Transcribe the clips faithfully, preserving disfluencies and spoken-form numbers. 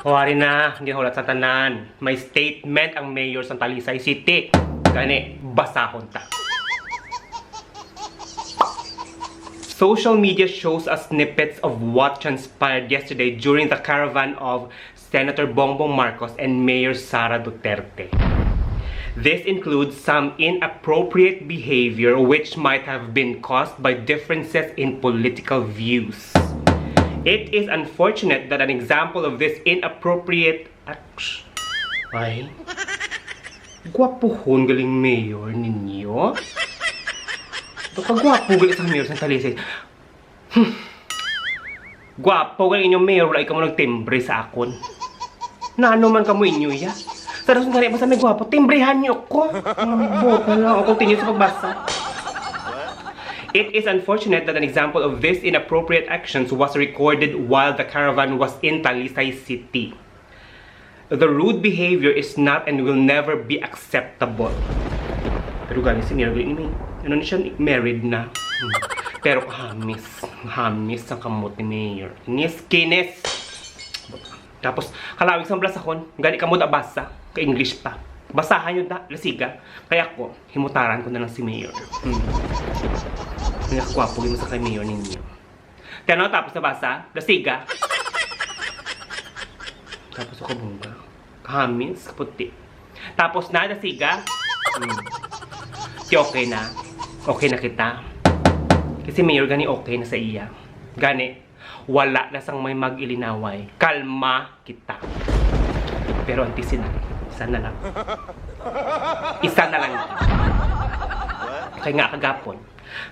O, ari na, ginhulat sa tanan. May statement ang mayor sang Talisay City. Gani, basahon ta. Social media shows us snippets of what transpired yesterday during the caravan of Senator Bongbong Marcos and Mayor Sara Duterte. This includes some inappropriate behavior which might have been caused by differences in political views. It is unfortunate that an example of this inappropriate action. Ay, gwapuhon galing mayor ninyo. Ito ka gwapo gali sa mayor sa Talisay. Hmm. Gwapo gali inyong mayor, wala kamo nagtimbre sa akon. Nano man kamo inyo ya? Sa dason gani, basta may gwapo, timbrehan niyo ko. Ang bota na ako, continue sa pagbasa. It is unfortunate that an example of this inappropriate actions was recorded while the caravan was in Talisay City. The rude behavior is not and will never be acceptable. Pero gani si Mayor, gani ni, ano ni siya, married na. Hmm. Pero kahamis, hamis ang kamot ni Mayor. Kinis, kinis! Tapos, kalawig sang balasahon, gani kamo da basa, ka English pa. Basahan yun na, lasiga. Kaya ako, himutaran ko na lang si Mayor. Hmm. Ang gwapo yun sa kay Mayor ninyo. Kaya ano, tapos na basa? Lasiga. Tapos ako bungga. Kahamis, kaputi. Tapos na, lasiga. Hmm. Di okay na. Okay na kita. Kasi Mayor gani okay na sa iya. Gani, wala na sang may mag-ilinaway. Kalma kita. Pero ang tisin na, isa na lang. Isa na lang. Kay nga kagapon,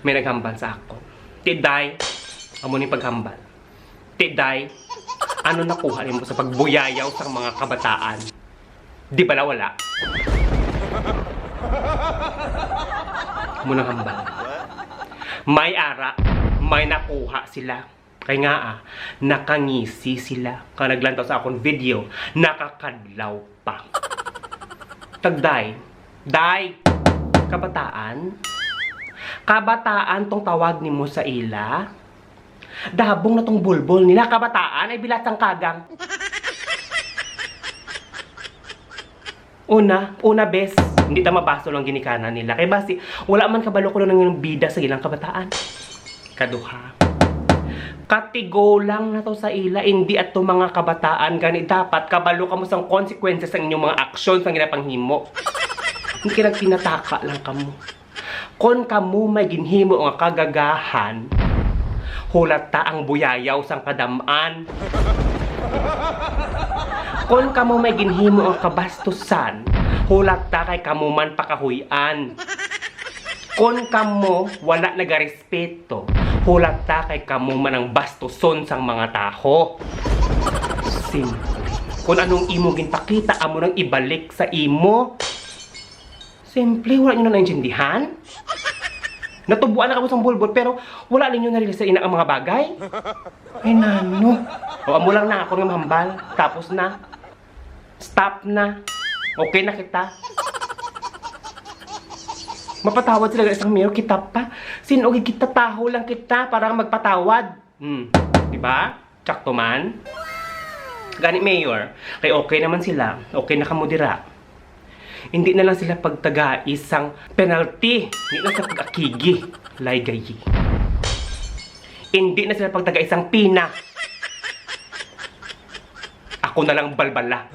may naghambal sa akon. Ti Day, amo ni paghambal. Ti Day, ano nakuha nimo sa pagbuyayaw sang mga kabataan? Di bala wala? Amo nang hambal. May ara, may nakuha sila. Kay nga, ah, nakangisi sila. Kang naglantaw sa akon video, nakakadlaw pa. Kag Day, Day, kabataan? Kabataan tong tawag nimo sa ila? Dabong na tong bulbol nila, kabataan, ay bilat sang kagang. Una, una, bes, hindi ta mabaso lang ginikanan nila. Kay basi, wala man kabalo kuno nang bida sa ilang kabataan. Kaduha, katigulang na to sa ila, hindi ato mga kabataan. Gani dapat kabalo kamo sang consequences sang inyong mga aksyon sang ginapanghimo. Hindi kay nagkinataka lang kamo. Kon kamo may ginhimo nga kagagahan, hulata ang buyayaw sang kadam-an. Kon kamo may ginhimo nga kabastusan, hulata kay kamo man pakahuy-an. Kon kamo wala nagarespeto, hulata kay kamo man ang bastuson sang mga taho. Simple. Kon anong imo ginpakita, amo nang ibalik sa imo. Simple, wala nyo na naintindihan? Natubuan na kamo sang bulbol, pero wala ninyo na-realize sa ina ang mga bagay? Ay, nano? O, amo lang na ako nga mahambal. Tapos na. Stop na. Okay na kita. Mapatawad sila sa mayor, kita pa. Sin-o gid kita, taho lang kita para magpatawad. Hmm, di ba? Sakto man. Gani, Mayor, kay okay naman sila. Okay na kamo dira. Hindi na lang sila pagtagai sang penalty. Hindi na sa pag-akigi. Lay gayi. Hindi na sila pagtagai sang pina. Ako na lang balbala.